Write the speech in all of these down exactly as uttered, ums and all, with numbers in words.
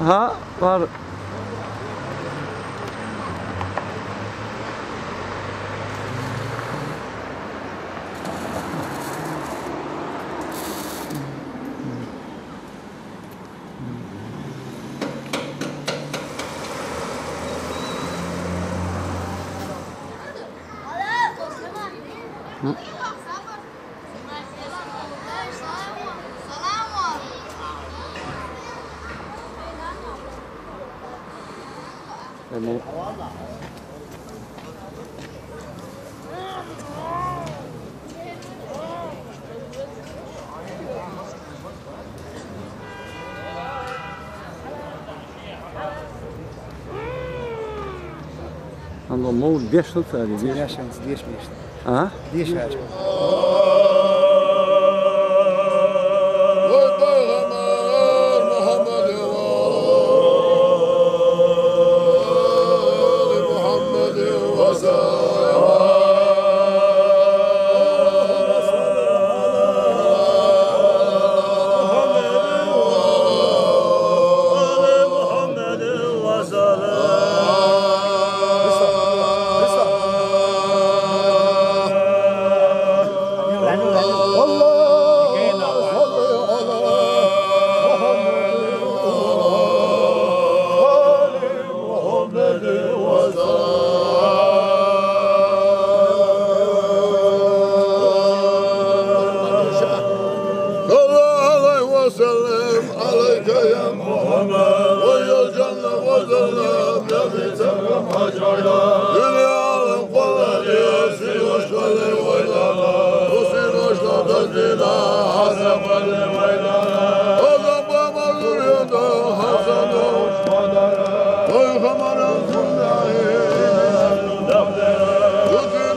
Ha, var. Anda mol deš sal sari, deš. Deš sal, deš, deš. Aha. Deš sal. صلى الله وسلم عليك يا محمد، ويا الجنة وسلم يا بيت الرحمة. Dünya alem kolay ya, siloş kolay oynama. Bu siloş da dina, hasem kolay oynama. O zaman zuriyada Hasan uçmadara. Oy kamarın sunayı. Bütün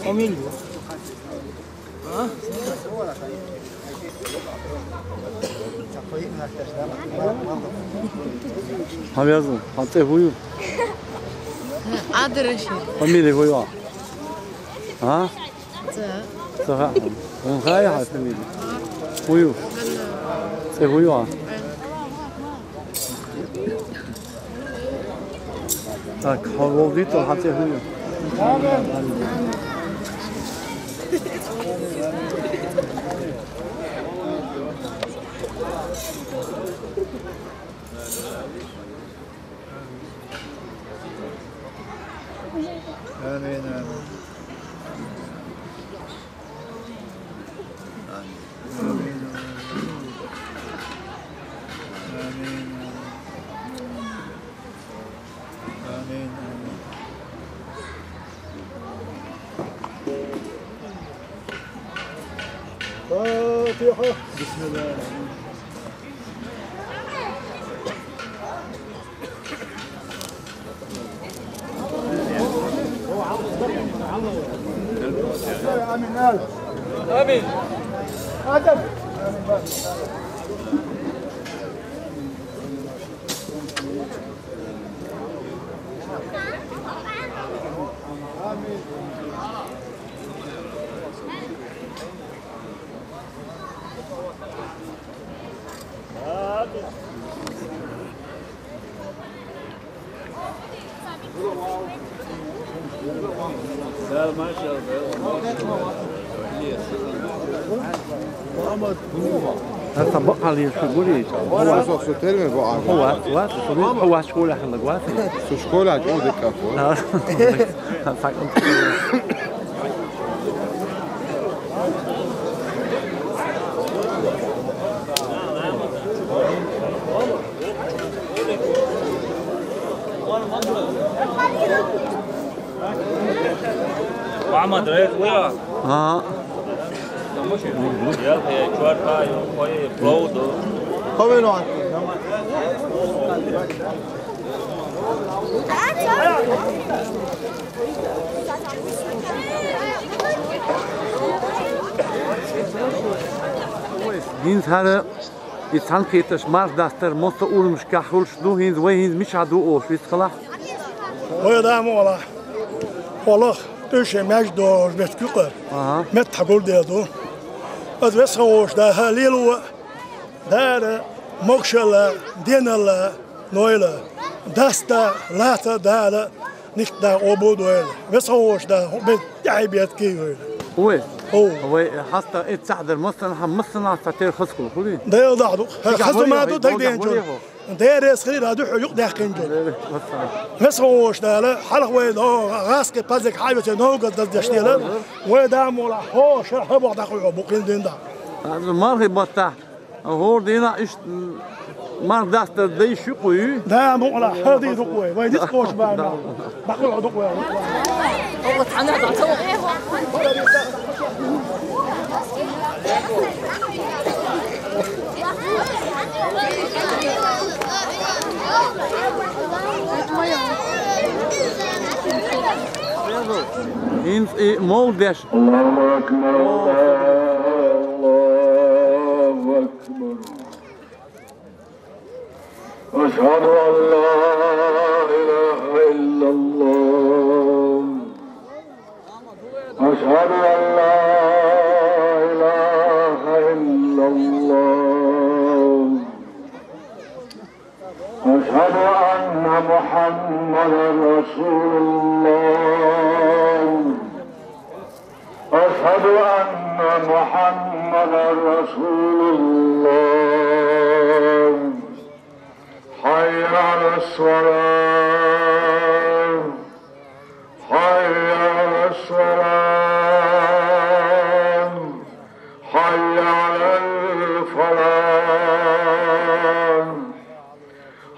Фамилия? Гьаб язва, гьа цӀи гьуй? Адрес. Фамилия гьуйва? А? Ца. Ца гьа. Вун хая гьа фамилия? Гьуй. ЦӀи гьуйва? Так, гьавалдитӀа гьа цӀи гьуй. Амин, амин. Амин. Амин. آمين، آمين. فاتحة. بسم الله الرحمن الرحيم. آمين. آدم. Ца бакъалла шу гури. Хьо вац, хьо вац, хьо вац, хьо вац школа хьалаг вац. Со школа чӀу деккафу. Мама, драйв, уя. А. Я, я, чуар па, ё, кой, плоу ду. Ховено. ГӀинз хӀара и цхьаьнакхеташ марх дастар масса урамашкахь хуьлуш ду, хӀинца вай хӀинца мичахь ду олуш вистхилахь? Вай да ма валахь. Олах, тӀуьше маьждиг догӀуш метта куькъар. Аха. Метта хьагур дер ду. Аса весхавош да, хӀа, лело а, Дала, могушалла, деналла, нойла, даста, лаца Дала, никта къобал дойла. Весхавош да, хӀу бен тӀаьхье бетке йойла. Ой. О. Вай хьаста эт цахьдар массанхьа, массанхьа цхьа тера хазкула хуьлий? Дела дахь ду. Хазу ма ду, даг ден чу. Дерес хилира ду хьо юкъ даьккхинчу. Весхо вош дала, хьалха вай но, гӀаски пазик хьайвече ногаз даздеш дела. Вай да мола, хо, шар хабах даху хьо, букин дин да. Мархи батта, хор дина иш, марх дастар дай шуькъуй. Да, мола, хади дукъуй, вай дис кош бана. Бакъо дукъуй. ХӀинца и мовдеш. Аллаху акбар, Аллаху акбар. أشهد أن لا إله إلا الله. أشهد أن لا إله إلا الله. أشهد أن محمدا رسول الله. أشهد أن محمدا رسول الله. حي على الصلاة. حي على الصلاة. حي على الفلاح.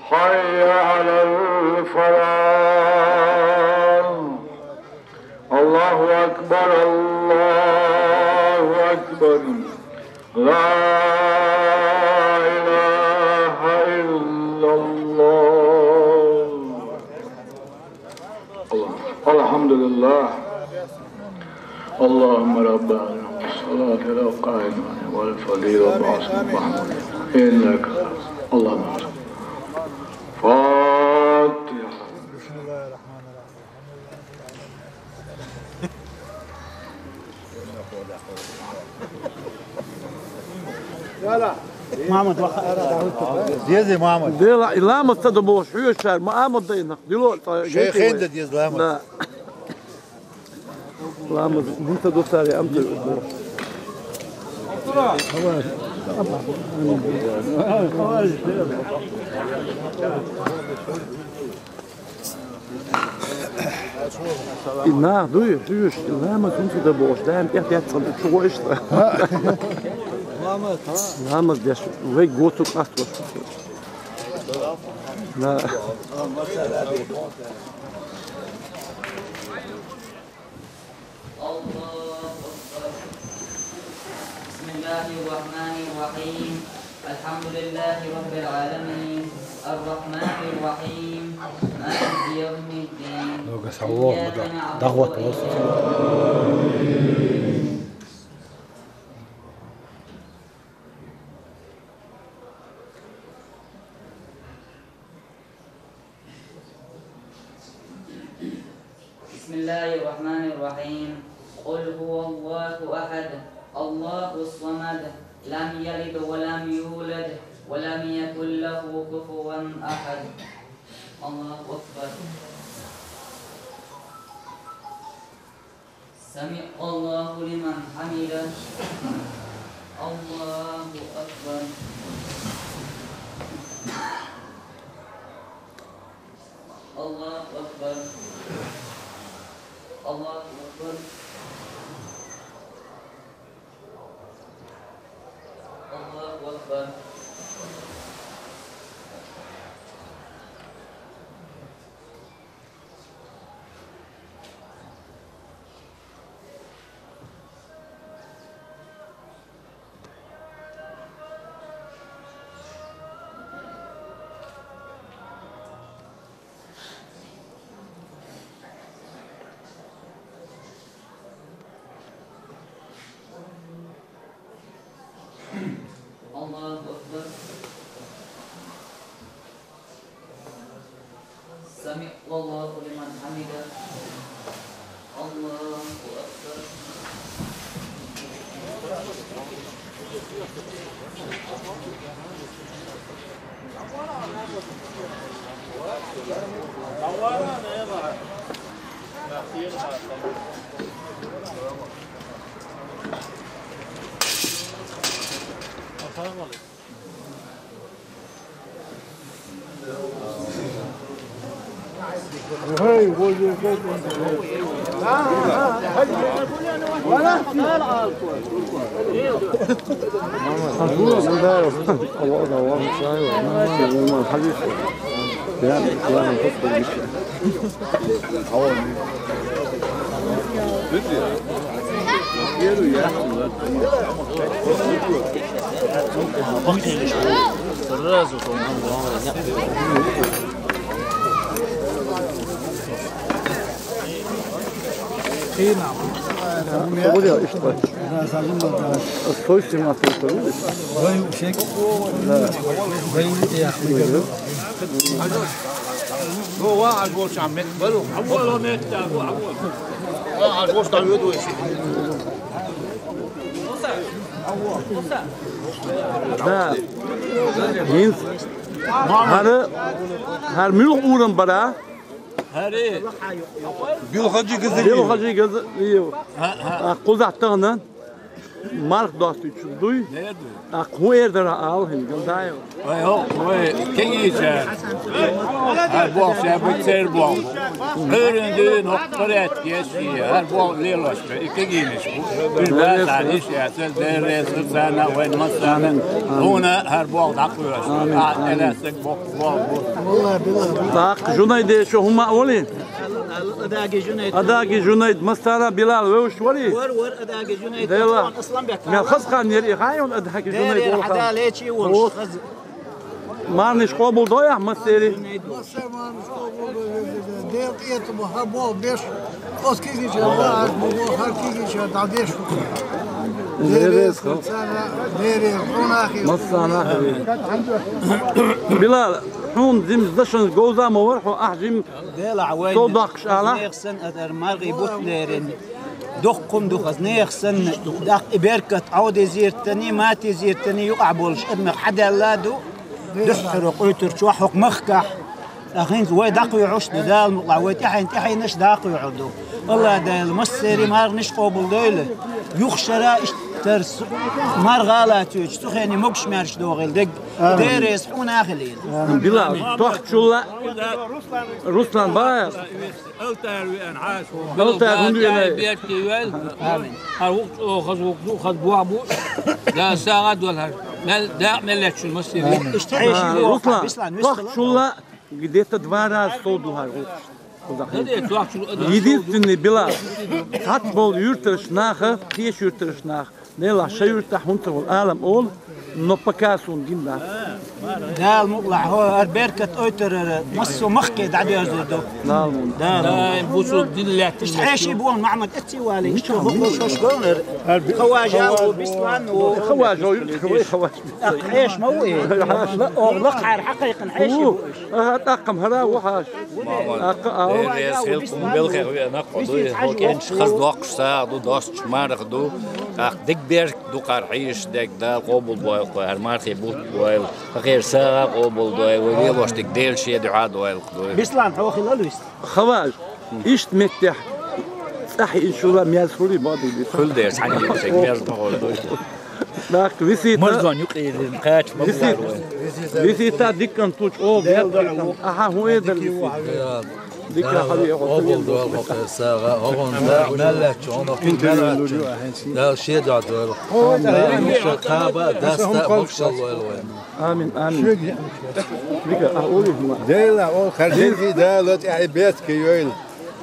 حي على الفلاح. الله أكبر، الله أكبر. لا إله إلا الله. الله. الحمد لله. اللهم رب العالمين، الصلاة القائمة والفضيلة والبعث المحمود. إنك اللهم صل. فاتحة. Дела, и ламаз ца до бохуш хьоьжучара ма Ахьмад дайнах, дило а цкъа шайхен гайтий вай? Да деза ламаз. Да. Ламаз, хӀунда ца до цара, амца ю боху. И нах дуй, дуьйш, ламаз хӀунда ца до бохуш, даим тӀехь яц цхьа чу гӀо иштта. Ламаз деш, вай гоцу къастор. Да. الله أكبر. بسم الله الرحمن الرحيم. الحمد لله رب العالمين. الرحمن الرحيم. مالك يوم الدين. Ногас хьалло, إياك نعبد دعوة وإياك نستعين. بسم الله الرحمن الرحيم. قل هو الله أحد، الله الصمد، لم يلد ولم يولد، ولم يكن له كفوا أحد. الله أكبر. سمع الله لمن حمده. الله أكبر. الله أكبر. الله أكبر. الله أكبر. الله أكبر. سمع الله لمن حمده. الله أكبر. Да. Гьинц. Гьар, гьар муьлха урам бара? Гьари. Билхажи гази. Билхажи гази. Ха, ха. А, кхузахь тахана марх достуьйтуш дуй. Дерду. А кху эрдара ал хин галдаев. Ой, о, ой, кегийча. Гьар бохча, бу цер бох. Гьурин дуй, нохпарет, кеши, гьар бох лелаш, и кегийниш. Бир базар иш я, сез дерес, сана, вайн масана. Уна гьар бох дакъуьш. Амин, амин. А, элесек бох, бох, бох. Так, Жунайде, шо хӀума оли? Адаги Жунайд. Адаги Жунайд, масана Билал вевш вари? Вар, вар, Адаги Жунайд. Дела. Асланбек. Мел хас хан ер и хайон Адаги Жунайд. Дерер хада лечи вон. Марниш къобулдой ахмад сери. Масса марниш къобулдой. Дел кьету хабол беш. Оскиги ча, аз буго хар киги ча, дадеш. Дерес, масана, дерес, хунахи. Масана. Билал, хьун зим зашан говза ма вар, хьун ахь зим Дела вай. Со даккхаш ала? Нех сан адар маргӀи бут лерин. Дуккхун духаз нех сан дакъ и беркат Ӏодезиртани, матезиртани юкъа болуш адамах хьаделла ду. Дуьххьара къуйтур чохь хӀокху махкахь. Ахинца вай дакъуьйхьуш ду, Дала мукъа вай тӀаьхьен-тӀаьхьенаш дакъуьйхьур ду. Алла Дала массери маргӀнаш къобулдойла. Юхшара иштта тарс маргӀа лацуьйтуш, цу хене могуш-маьрша догӀийла дег. Дерес хьуна хилийла. Билал, тохчулла Руслан бац. Алтар веана хьаша. Алтар хӀунда веана? Берки вел. Амин. Хьан вукху чӀогӀа хаза вукху, хаза бохь бу. Да сагӀа долхьаш. Мел дакъа мел лечун масири. Иштта хьеший боху. Руслан, Бислан, тохчулла где-то два раза сов ду хьан вукху. Единственный Билал. Цхьацца болу юьртарш наха, кхечу юьртарш наха. Нела, ша юьртахь хӀунда ца волу алам олу, но пока суна гина дац. Дала мукъалахь, хӀо, хӀара беркат ойтарара массо махке дӀадоьрзур ду. Дала мукъалахь. Дала. Дай, бусул дин лаьттина. Иштта хьеший боху, Махьмад, эцци валий, иштта хӀокхо шош гонар. Хаважа ву, Бислан ву. Хаважа ву, хаважа. ТӀаккха хьеша ма ву и? Ла-, оха лакхара хьакхайкхина хьеший бу уьш. Аха, тӀаккха-м хӀара ву хьаша. Махьмад, тӀаккха а ву. Деррес хила тхуна белхех веана, кхо дуй, хӀокху кӀенташ хаза доккхуш сагӀа ду, достуш марха ду. ТӀаккха дика берг ду кхара хьийзаш дерг, Дала къобалдойла кхо, хӀара мархий бутт бойла. Хьан хӀара сагӀа къобалдойла, вай лелош дерг Дела шен дуьхьа дойла кхо дуй. Бислан, хьо хила луьйста? Хаваж, иштта меттехь цӀахь иншулла мерза хуьлий боху дийца? Хуьлу дера, цхьаьна дийца мерза ма хуьлу дуй. ТӀаккха висита. Марзон юкъе кхача ма висита. Висита диккан ту чӀогӀа. Дел да. Аха, хӀун эдар висита? Дика хьаве хьо. Къобал дойла хьо, сагӀа, хьо гӀон да, мел лаьттача, хьо кхин мел лаьттача. Дала шен дуьхьа дойла. Амин. Даста бокшал лойла вай. Амин, амин. Дика, а, ули хӀума. Дела, о, хардинги Дала тӀехье бетка йойла.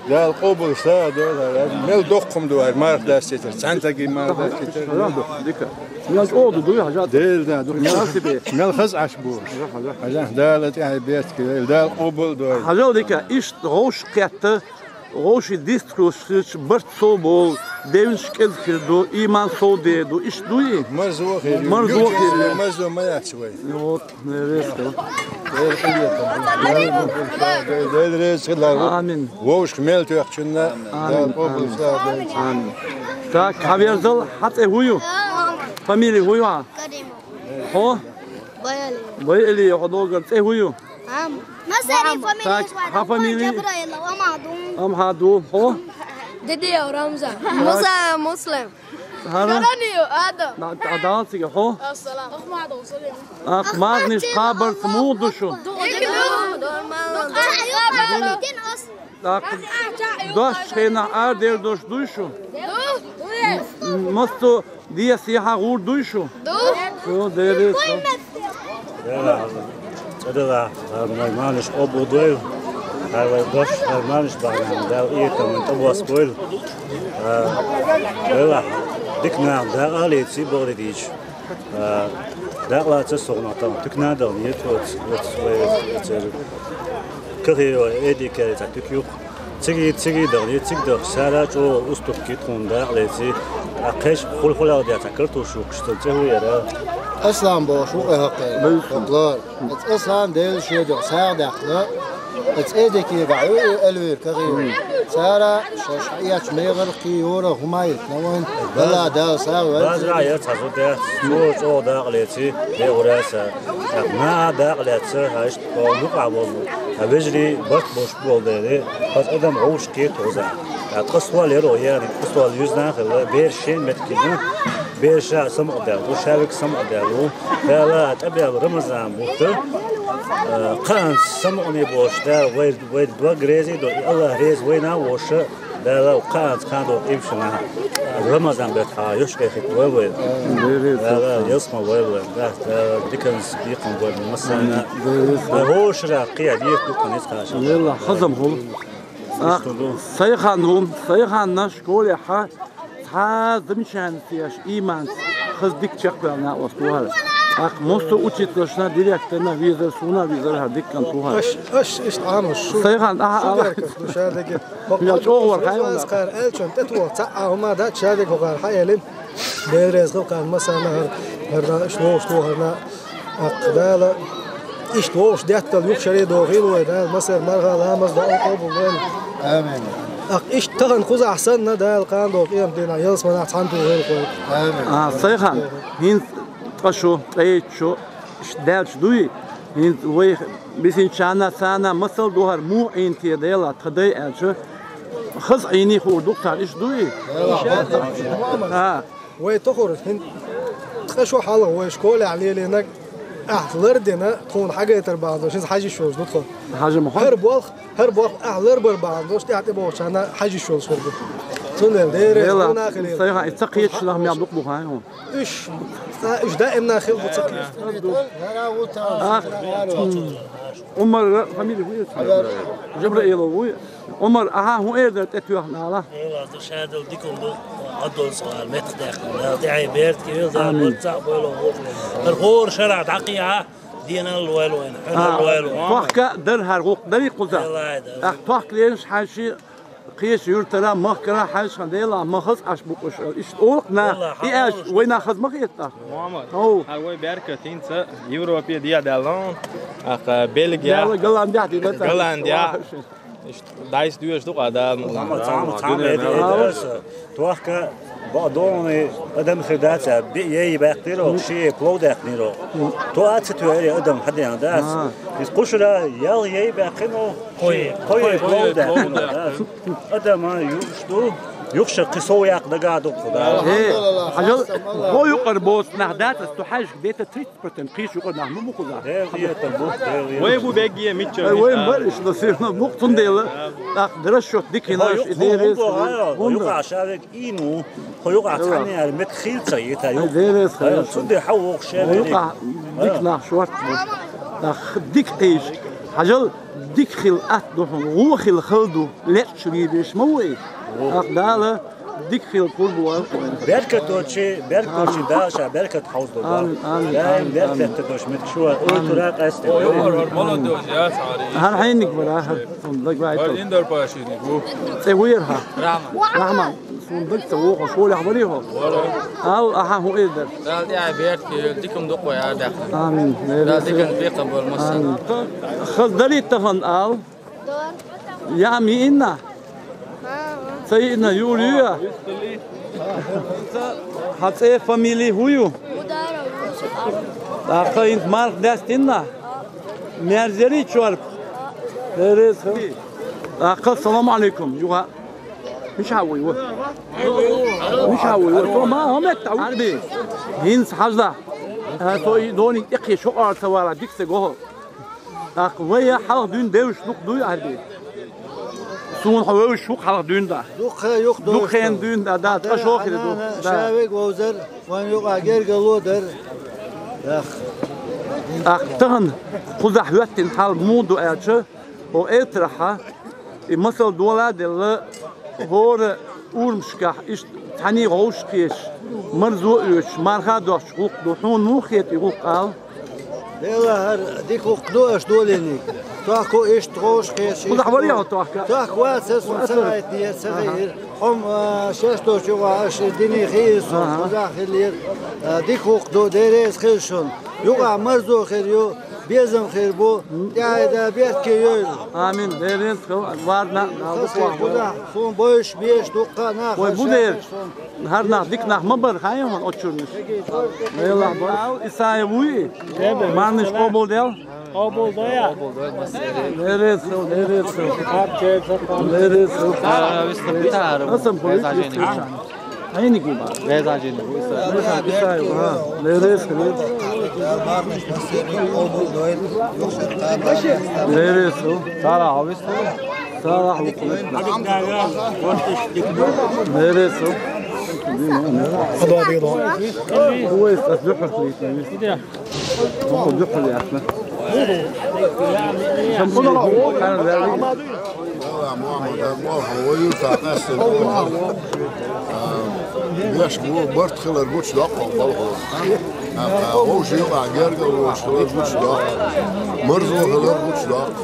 Дала къобал сагӀа дойла. Мел доккхум ду ай, марх даститар, цхьан таги марх даститар. Дика. Мел чӀогӀа ду, дуй, хьажа? Дел да, ду. Мел хаза Ӏаш бу. Хьажа, Дала тӀехье бетка йойла, Дала къобал дойла. Хьажал дика, ишт гӀовш кхетта, гӀовши дистхуш хилча, барт сов бовл, девнаш кӀезиг хир ду, иман сов де ду, ишт дуй? Марзо хир. Марзо хир. Марзо ма яц вай. Вот. Резко. Дел резко. Амин. Вовшах мел тоьхчунна. Амин. Амин. Так, хьаверзал, хьа цӀе хӀу ю? Фамили хӀу ю хьа? Каримов. Хьо? Байали. Байали, хьо догар цӀе хӀу ю? Ам. Масари фамили. Так, хьа фамили? Джабраилов, Амхьаду. Амхьаду, хьо? Дедиев Рамзан. Муса Муслим. ХӀара? Шарани Адам. Да, да, дал цига хьо? Ассалам. Ахмадов Сулейман. Ахмадниш кхабарц муха ду шу? Ду. Ду. Нормально. Ду. Ду. Так, дош хенахь арадер дош дуй шу? Ду. М-, массо дия сехьа гӀур дуй шу? Ду. Шу деррис. Дела, цӀадала, хӀара вай манаш къобал дойла, хӀара вай дош, хӀара манаш бахьана, Дала ийта вайн тӀе воссабойла. А, Дела, дика нах дакъа а леций, боху де дийча. А, дакъа лаца согӀна там, туькна дала нет, вот, вот, вай, вот, кахе, эди кере, цхьа туька юкъа. Циги, циги дахье, циги даха, сара чӀогӀа уступки тхуна дакъа леций. А кхеш хул-хулал децахь, картуш юккуш цӀе хӀу яра? Аслан бохуш ву кхе хӀокхе. Хьо лор. Аслан Дела шен дуьхьа сагӀа даьккхина. Цу эдикега Ӏу и элвир кагӀий. Цара шаьш хьаэцча мегӀарх кхийора хӀума йитна вайн. Дала, Дала сагӀа ваьлла. Базра яц хьан зуда. Цо чӀогӀа дакъа леций, де ураса. Нагахь дакъа лаьцна, хьаьжа, тхо юкъахь волу. Хьан вежарий барт болуш болу дела, хаза адам вовшах кхета хӀуза. Ткъа сол яро яра, ткъа сол юьзна а хилла, бераш шен меттиг хилла, бераш а самукъадаьлла ву, шаьвиг самукъадаьлла ву. Дала тӀебаьлла Рамазан бутта, а, кхаанца самукъане болуш Дала вай, вай дог реза а до, и Аллах реза вайна а воша, Дала кхаанца кхана догӀу имшина Рамазан бетахь йош кхехита вай вай. Дала ялсаман вай вай. Да, да, диканца бекхам вай массарна. Вай хӀора шарахь кхиа дехьа дукха ницкъаша. Велла, хазам хӀума. Ах, Сайхан хӀума, Сайханна школехьа цхьа замечание еш, иманца хаза дика чекхваьлла накъост ву хӀара. Ах, массо а учительшна, директорна везар, суна везар хӀара диккан ву хӀара. Аш, аш, иштта Ӏамош, шу, Сайхан, аха, шу ала. Беркат ду ша дагахь. Я чӀогӀа вара хьайван. Кхара аьллачун тӀетоха цхьа а хӀума дац, ша дагахь хӀара хьаэлина. Дела реза хила кхарна массарна хӀара, хӀара нах иштта вовшах тохарна. Аккха Дала иштта вовшах деттал юха шаре дохийла вай, Дала массарна марха ламаз доӀа къобал дойла. Амин. Аккха иштта тахана кхузахь санна, Дала кхана догӀу къемат дийнахь ялсаманахь цхьаьна тухийла вай. Амин. А, Сайхан, хӀинца ткъа шу, ткъе итт шу, иштта даьлча дуй, хӀинца вай бисинчарна, царна масал ду хӀара муха Ӏийна те Дела, тхан дай аьлча, хаза Ӏийний хуур ду-кх царна, иштта дуй? А. Вай тохара хӀинца ткъа шу хьалха вай школехь лелийнарг, ахь лардина, тхуна хьагайтар бахьана долуш, хӀинца хьажа йиш йолуш ду тхо. ХӀара болх, хӀара болх ахь ларбар бахьана долуш, тӀаьхьа тӀебогӀучарна хьажа йиш йолуш хир бу. Цундела дера, Дела, Сайхан, и ца кхеташ нах мел дукха бу хьан хьуна? Уьш, а, уьш даимна хилла бу ца кхеташ. Ах, Ӏумар, фамилия ву иза? Жабраилов ву. Ӏумар, аха, хӀун эр дара тӀетоьхна ала? Элазар шадал дикал ду, Ӏадолца вара меттах даьккхина. Дала тӀаьхье беркат йойла, Дала ваццахь бойла ву. ХӀара хӀора шарахь дӀакхехьа, денал лойла вайна, хьуьнал лойла вайна. Тохка дар хӀара гӀуллакх дарий кхуза? Элай дар. Ах, тохка лераш хьаьжчи, кхечу юьртара, махкара хьаьжча хан Дела, ма хаза Ӏаш бу уьш. Иштта олу-кх нах, и аьлча, вай нах хаза ма хета? Мухаммад, хӀара вай беркат хӀинца Европе дехьа даьлла, ах, Бельгия, Голландия, Голландия. Иштта дайс доьжуш ду-кх Дала. Цхьамма, цхьамма дуьнен мел аса. Тохка бакъдолуш адам хир дац, биъ яй баьккхира, ши плов даьккхира. То а ца тоьара адам хьадеана дац. Иза кхушара ялх яй баьккхина, кхо яй плов даьккхина дац. Адама юуш ду. Юха ша кхин сов яккха дагадоагӀа кхуза. Э, хьажал, хьо юкъара боцу нах дац, ас цу хьаьжка дета тридцать процент кхийчу юкъара нах ма бу кхуза. Дела вета бу, Дела вета. Вай бу бегге мичча. Ай, вай мичча. Бар ишна сирна бу, цундела, тӀаккха расчёт дика хӀо хилаш, юкъа и деррес хӀун бу, хӀун бу. Юкъа шавег ийну, хӀо юкъа цхьанне яр мет хил ца йита юкъа. Ай, деррес хилаш. Цунде хьа воху шавег. Юкъа дика нах шорта бу. ТӀаккха дика кхийча. Хьажал, дика хила атта ду хьуна, вон хила хала ду, лечча вийриш ма ву и. ТӀаккха Дала дика хила пурба ван хьуна. Беркат долчи, беркат долчи Дала ша беркат хьовзадо. Амин, амин, даим амин, беркат амин. Долчи мет шу ойтура къаьсте. Ой, ой, ой, молодец, я цари. Хьан хьайник бара, хьан. Сундаг вай. Ой, индар пашиник бу. ЦӀе вуер хьа? Рахман. Рахман. Сундаг ца воху, шолехь вари хьо? Вара. Ал, аха, хӀун эр дара? Дала тӀехь беркат, дикам дукха вай а даха. Амин. Дала дикан бекхам бол масса. Амин. Хаз дарит тахан ал. Яам йиъинна? Ца йиъинна, юр ю я? Хьан цӀе, фамили хӀун ю? ТӀаккха хӀинца марха даьстинна? Мерзери чорба? Деррес хила. ТӀаккха салам алейкум, юха. Мичахь вуй ву? Мичахь вуй ву? Со ма хӀаметтахь ву. Арби. ХӀинца хьажда. Со и доник тӀекхе шо къар ца вала, дика ца гохо. ТӀаккха вай хьалха дуьйна девзаш дукха дуй, Арби? Суна хьо вевзаш ву хьалха дуьйна да. Дукха юха дукха хен дуьйна да, да, тӀа шо хир ду. Да. Шавег вовзар, вайн юкъа гергало дар. Ах. ТӀаккха тахана кхузахь хӀоьттина хьал муха ду аьлча, хӀо элтарахьа, и масал дола а делла, хӀора урамашкахь иштта цхьаьний гӀовш кхеташ, марзо а оьцуш, марха а доцуш гӀуллакх ду. Хьуна муха хета и гӀуллакх ала? Дела хӀара дика гӀуллакх ду аша долийний. Тохко иштта гӀовш кхеташ. Кхузахь вара яхьа тохка? Тохка вац аса, аса ца гӀайтинера, ца гӀайира. Хьо-м, а, шаьш долчу юкъа аша диний хийира со, кхузахь хиллера. А, дика гӀуллакх ду, деррес хила шуна. Юкъа марзо хир ю, безам хир бу, тӀаьхьа да беркат йойла. Амин. Деррес хила, варна, Дала бу кхузахь, суна бойуш, беш дуккха нах. Вай бу дер. ХӀара нах дика нах ма бара, хьан ю хьуна оцу чуьрнаш? Велахь бара. Исаев вуй? Марнаш къобалдел? Къобалдоя. Деррес хила, деррес хила. Деррес хила. Аса полицейский. Хьайниг ма. Безажин. Исаев, ха. Деррес хила. Деррес хила. Сара хьовис. Сара хьовис. Деррес хила. Худа дийла. Худа дийла. Ва Мухьаммад, хӀара вай юртахь къаьстина ву. А, беш бу, барт хилар гучудоккху балхо. А, вовшийн юкъахь гергарло хилар гучудоккху. Марзо хилар гучудоккху.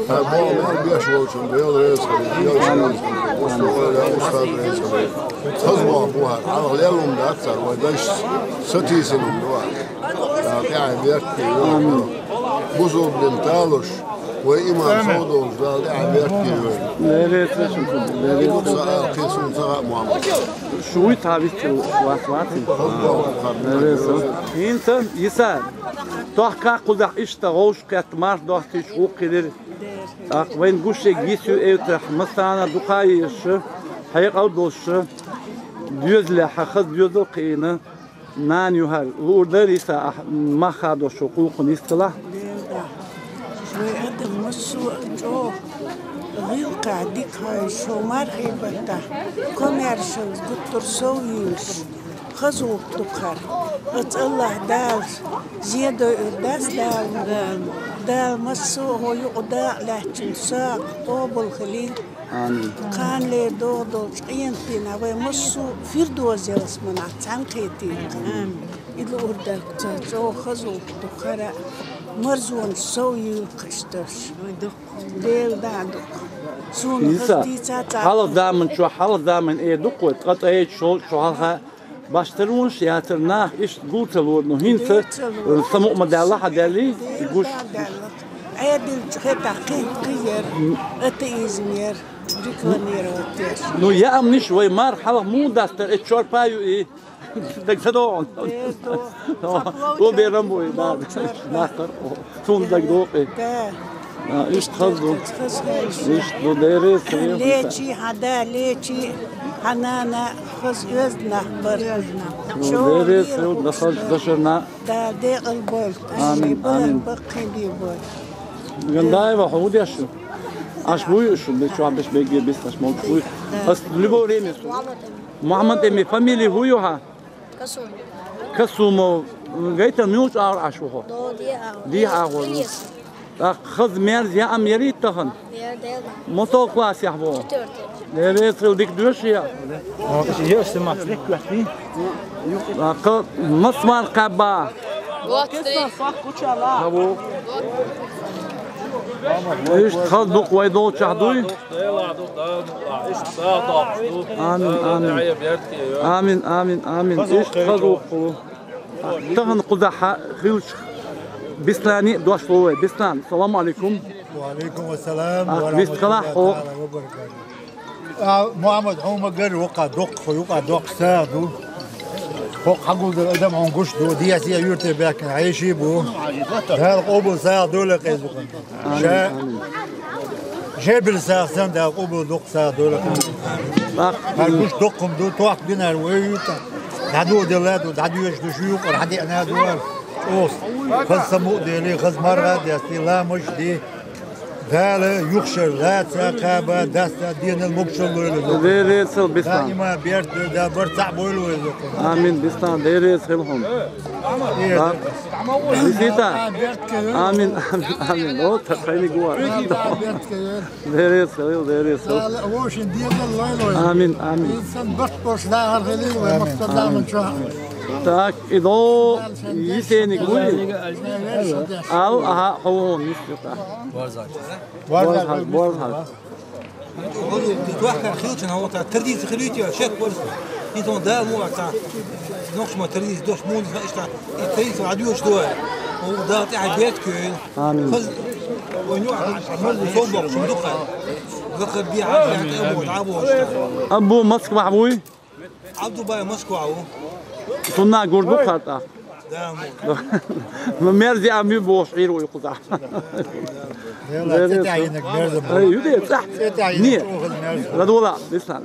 Хьайн боху мел беш волчун Дела реза хуьлийла, Дела реза хуьлийла, устаз реза хуьлийла. Хаза боху бу хьара, хьалха лелла хӀума дац цара, вай дайша сатийсина хӀума ду хьара. Дала тӀаьхье беркате йойла. Бусалба дин талуш, вай иман сов долуш, Дала тӀаьхье беркате йойла. Деррес а шуна, деррес а. Ца а кхин суна ца хаьа, Мухьаммад. Шу вуй тхьа вистхила вац, вац? Деррес а. ХӀинца, Иса, тохка кхузахь иштта гӀовш кхетта марш достуьйтуш гӀуллакх хилира. ТӀаккха вайн гуш ерг йиса ю эвтарахь, массарна а дукха а езаш, хьекъал а долуш, доьзалехь хаза доьзал а кхиийна, нана ю хӀара. Луур дара, Иса, ахь мах хадош шо кхулкхунна йистхилахь? Вай адам массо а чӀогӀа гӀиллакхехь дика хьойша, шо мархий баттахь, комаьршалла гуттар а сов йийш. Хаза гӀуллакх ду-кх хӀара. Оцу АллахӀ Дала зе дойур дац Дала. Дала массо а хӀо юкъа дакъа лаьттачун сагӀа къобал хилийла. Амин. Кханалера догӀу долчу къематдийнахь вай массо а Фирдовс ялсаманехь цхьаьна кхетийла-кх. Амин. И луур дара-кх цара, чӀогӀа хаза гӀуллакх ду-кх хӀара, марзонаш сов йийла-кх иштта. Дела дӀа а ду-кх. Суна хаза дийца ца хьалха заман чохь, хьалха заман эр ду-кх вай, ткъа ткъе шолгӀа шо хьалха Башха таронаш яцара, нах иштта гул ца лора, ну хӀинца, э, самукъа ма даьлла, хьан даьллий, гуш. Ӏедалчу хетахь кхин, кхин яра, атеизм яра, рекламировать деш. Ну, яамниш вай марха хьалха муха дастара, эцу чорпа ю и. Даг ца догӀу. О, берам бу и, да. Нах тар. Цунна дагадогӀу. Да. А, иштта хаза ду. Хаза хеза. Иштта ду, деррис а. Лечи, хьан да, лечи. Хьанана хоза оьзда нах бара. Ну, Дела реза хилва, дасалча дашарна. Да, декъал бойла. Амин, амин. Баккхий бе бойла. Гандаева, хьо ву деш шу? Аш вуй шу, бе чу беш бегге бис аш мог вуй. Ас любое время. Мухаммад эми фамилия вуй хьа? Касумов. Касумов. Гайтан муьлч агӀор аш ву хьо? До, ди агӀор. Ди агӀор. Ди. Так, хаза мерза яам яри тахан? Яр, Дела. Мото класс яхь ву? Четвёртый. Дела реза хилва, дика доьший я. О, еш сама, дика доьший. Так, масмар каба. Двадцать три. Хаву. Иш хаз дук вай долчах дуй. Амин, амин. Амин, амин, амин. Иш хаз дук. Тахан кхузахьа хилча Бислани дош ловай. Бислан, салам алейкум. Ва алейкум ассалам. Ах, ва рахматуллахи таала ва баракатух. А, Мухаммад, хьо ма гар вукха доккха, хьо юкъа доккха сагӀа ду. Хьо хьагулдар адам хьо гуш ду, диас я юрте баьккхина хьеший бу. Дала къобал сагӀа дола къезукъан. Ша жебил сагӀа сан да къобал доккха сагӀа дола къезукъан. Хьар гуш доккхум ду, тохк динар вай юрта. ДӀадо дела ду, дӀадоьш ду, шу юкъар хьадеъна ду. Ос. Хаз саму дели, хаз маргӀа дести, ламаш ди. Дала юхшар лаца, кхаба, даста, денал мукшал лойла. Дела реза хилва, Бислан. Даима берт, да барт цхьа бойла вай зокъо. Амин, Бислан, Дела реза хилва хьона. Э, да. Бисита. Амин, амин, амин. О, та хайли гуа. Дела реза хилва, Дела реза хилва. Дала вошин денал лойла. Амин, амин. Инсан барт бош лагӀар хилва, амин, махтар амин. Даман чуа. Так, идо Есеник вуй. Ал, аха, хавон, мистер. Борзал. Борзал, борзал. Хоза, ди туахкар хилча, хьо та традиция хилуьйту, шек борзал. Итон да му ата. Нокшма традиция дош мун ишта. И традиция адюш дуа. О да тӀехьа берт куьн. Амин. Хаз, о ню а, а морду собок, шум духа. Вакар би а, а, а, а, а, а, Абу Москва вуй? Абдубай Москва ву. Сунна гурду хата. Да, мо. Ну, мерзи ами бош иру юкъута. Дела, цӀе тӀехьа йинаг мерза бу. Ай, юде, цӀа. ЦӀе тӀехьа йинаг. Не. Чухал мерза. Радула, Бислан.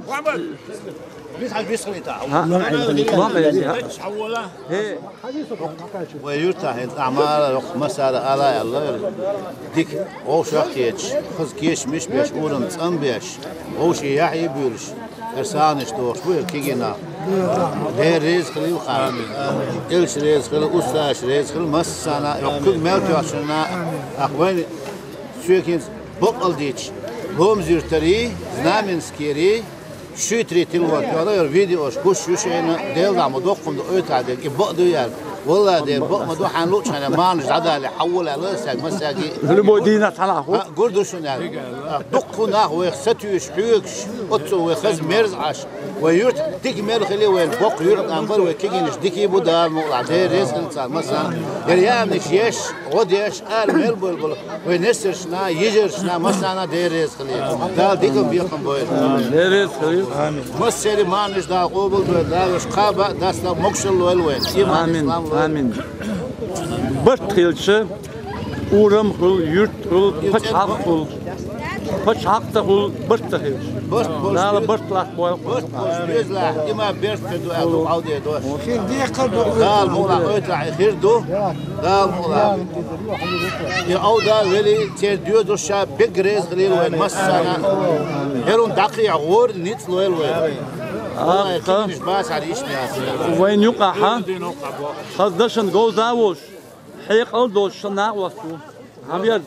Бис хьаж бис хилита. Ха? Ма хилита. Хе. Вай юрта хӀинца Ӏамала йоккха масала ала аьлла. Дика вовшах кечаш, хаза кечамаш беш, урам цӀам беш, вовший яхье буьйлуш, эр сагӀанаш дохуш бу эр кигина. Дела реза хилва хьан. Элча реза хилва, устазаш реза хилва, массана, йоккхуг мел тоьхчарна, ах вайна соьгинца бакъал дича, Ломзуьртарий, Знаменскийрий, Шуьйтарий тилвар тоьхна, яр видеош гуш ю шайна, Дела дӀа ма доккхум ду ойтӀа дерг, и бакъ ду яр. Валла дер бакъ ма ду, хьан лучхьана манаш дӀадали, хьаввала лоьсаг масаги. Любой дийнахь цхьана хӀу? А, гур ду шуна яр. А, дуккху нах вайх сатуьйш, хьоьгуш, оццу вай хаза мерза Ӏаш. Вай юрт дика мел хили, вай боккха юрт ам бар, вай кигинаш дикий бу Дала мукъла. Дела реза хилва царна, масала. Яр ямниш еш, гӀо деш, ара мел бул-бул. Вай несаршна, йижаршна, массана Дела реза хилва. Дала дикан бекхам бойла. Дела реза хилва. Амин. Массери манаш Дала къобал дойла, Дала уьш кхаба, даста могушалла лойла вай. Иман, амин, ислам лойла. Амин. Барт хилча, урам хул, юрт хул, пачхьалкх хул. Пачхьалкх ца хул, барт ца хилча. Барт болуш Дала беза. Барт латт бойла. Барт болуш беза лахь, има берт хир ду, аьлла, Ӏалде дош. Шен декхар ду. Дала мула ойтла хир ду. Дала мула. И Ӏовда вели, цер доьдуш ша бегга реза хилийла вайн массана. ХӀерун дӀакхехьа гӀора ницкъ лойла вай. Вай кигинаш бацахьара ишта яц. Вайн юкъахьа хаза дашан говза а волуш, хьекъал а долуш шун накъост ву. Хьан вер?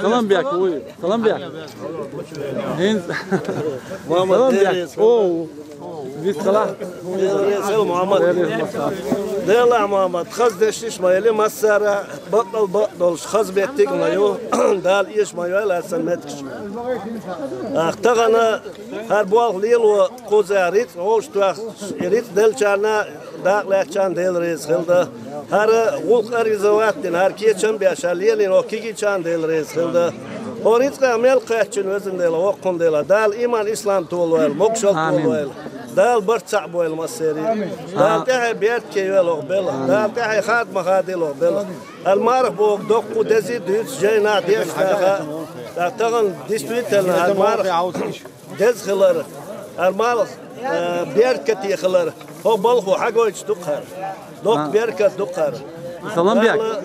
Саламбек вуй. Саламбек. ХӀинца. Саламбек. О, вис салам. Дела реза хила, Мухьаммад. Дела реза хила. Дела, Мухьаммад, хаза дешнаш ма яли массара, бакъал бакъ долуш, хаза меттиг ма ю. Дала эша ма йойла аса меттигаш. Ах, тахана хӀара болх лело кхуза рицкъ гӀовш тоьхна, и рицкъ деллачарна, дакъа лаьттачарна Дела реза хилда. ХӀара гӀуллакх организовать дина, хӀара кечам беш, хӀара лелийна кигичарна Дела реза хилда. ХӀо рицкъа мел кхаьччина везан Дела, воккхун Дела. Дала иман, ислам толойла, могушалла толойла. Дала барт цхьаъ бойла массерий. Дала тӀаьхье беркате йойла оха белла. Дала тӀаьхье хадма хадийла оха белла. ХӀара марха боху доккху дези дуьйцу жайнахь деш даха. Тахана действительно хӀара марха деза хилар. ХӀара малх, э, беркате хилар. ХӀо балхо хьагойтуш ду-кх хӀара. Доккха беркат ду-кх хӀара. Салам бек. Дала,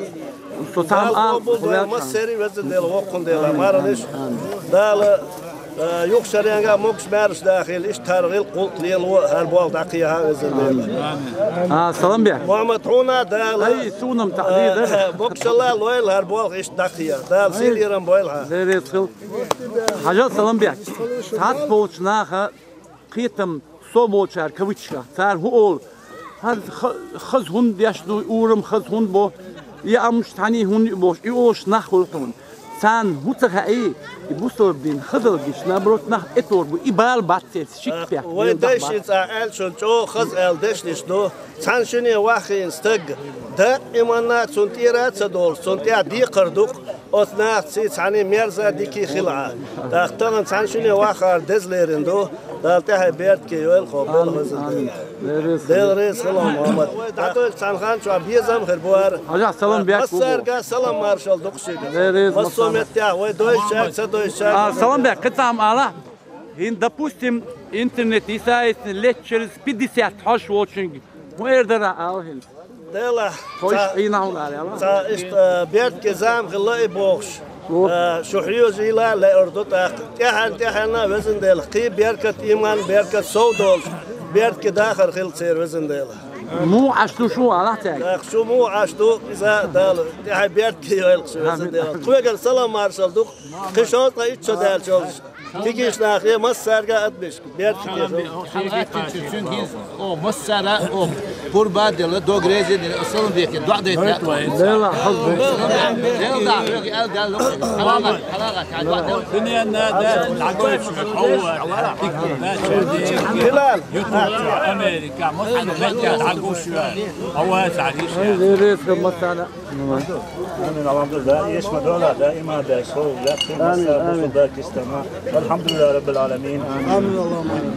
со цхьа Дала ала къобал дойла, хуьлда массеран Везан Дела, воккхун Дела, маралаш. Дала, э, юха шеренга могуш-маьрша дахийла, иштта хӀара гӀиллакх-гӀулакх лело, хӀара болх дӀакхехьа Везан Дела. А, салам бек. Мухьаммад, хьуна Дала, Ай, суна-м таӀзир дара. э, могушалла лойла хӀара болх иштта дӀакхехьа. Дала сийле-кӀиранна бойла хьа. Дела реза хила. Хьажал, салам бек. Цхьацца болчу наха кхетам со болчара кавычках. Цара хӀун олу? ХӀара ха-, хаза хӀунда деш ду, урам хаза хӀунда бо, и аммаш цхьаьний хӀунда ю бохуш, и олуш нах хуьлу хьуна. Царна хӀун ца хаьий, и бусалба дин хазалла гича, наоборот, нах тӀетор бу, и бала бац церца шикпехь. Вай дайша цкъа аьлла шуна чӀогӀа хаза аьлла дешнаш ду. Цхьана шине ваххийна стаг, дакъа иманна цунна тӀера а ца долуш, цунна тӀехь декхар ду-кх, оцу нахаца цхьаьний мерза дика хила Ӏа. ТӀаккха тахана цхьана шине ваххар деза лерина ду, Дала тӀаьхье беркате йойла хьо, Амин, белхаза амин. Дела. Дела реза хила, Мухьаммад. ДӀатойла цхьана хан чохь безам хир бу хӀара. Хьажахь, салам бек ву. Массаьрга салам маршалла ду-кх шуьга. Дела реза, массо а массаьрга. Меттехь вай дойчаьрга, ца дойчаьрга. А, салам бек, кхин цхьа хӀума ала. ХӀинца, допустим, интернет йисайицна лет через пятьдесят хьожуш волчуьнга хӀун эр дара ала хӀинца? Делахь, Хойш цхьа, къийна хьуна ала, ала? Цхьа иштта, э, беркате зама хилла и бохуш. Ло. Э, шу хьоьжийла лаьур ду тӀаккха. ТӀаьхьенна, тӀаьхьенна, Везан Дела, кхин беркат, иман, беркат сов долуш, беркате дахар хила церан, Везан Дела. Муха Ӏаш ду шу, алахь цаьрга? ТӀаккха шу муха Ӏаш ду, иза Дала, тӀаьхье беркате йойла шу, Везан Амин. Дела. Тхоьгара салам маршалла ду-кх, кхин шовзткъе итт шо даьлла чолуш. Кегийчу нахе массаьрга а адамашка беркате хила. О, массара, о, пурба а делла, дог реза а дина, салам бехке, доӀа дайта. Дела хаза. Дела да, хьоьга аьлла, Далла, хьалага, хьалага, хьалага. Дуьненна да, дӀагойчу хьовар. Билал. Ютуб, Америка, массара, дӀагуш вар. Хьовар, дӀагуш вар. Дела реза хила массарна. Амин, алхьамдулиллах. Эшма дола, даима дай, шов, яккхий Амин, масса, амин. Бусулба кистама. Алхьамдулиллах раббил аламин. Амин, Аллахумма амин.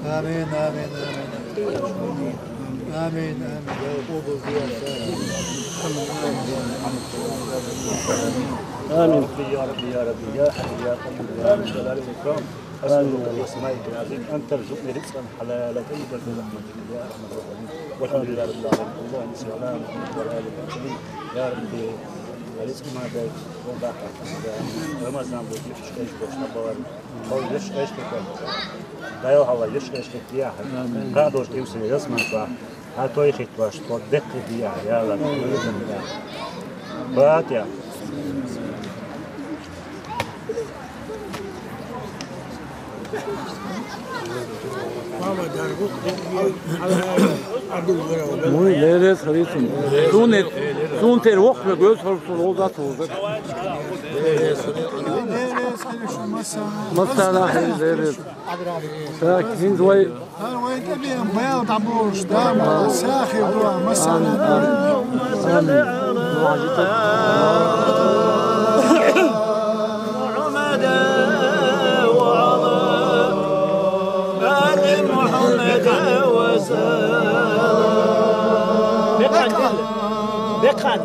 Амин, амин, амин. Амин, амин. Амин. يا ربي، يا ربي، يا حي، يا قيوم، يا ذا الجلال والإكرام. أسألك بأسمائك العظيم أن ترزقني رزقا حلالا طيبا برحمتك يا أرحم الراحمين. والحمد لله رب العالمين. اللهم صل على محمد وعلى آل محمد. يا ربي، رزق ما بيت وباقة. رمضان بوت يفتش كيش بوش نبوان. Хьо йиш эшкетал. Дайла хьалла йиш эшкет яхьа. Амин. Ха дош димсин ясман цӀа. Хьа той хиттош, тхо деккхи дияхьа, яла. Батя. Муй лерес харисун. Сунет, сун тер вохме гөз харсун олда тулда. Массана хай лерес. Так, хинз вай. Ар вай тӀебеан бел дӀаболуш, да, ма, сахи дуа, массана. Амин. Амин. محمد وعلى آل محمد وسلم. Бекхан.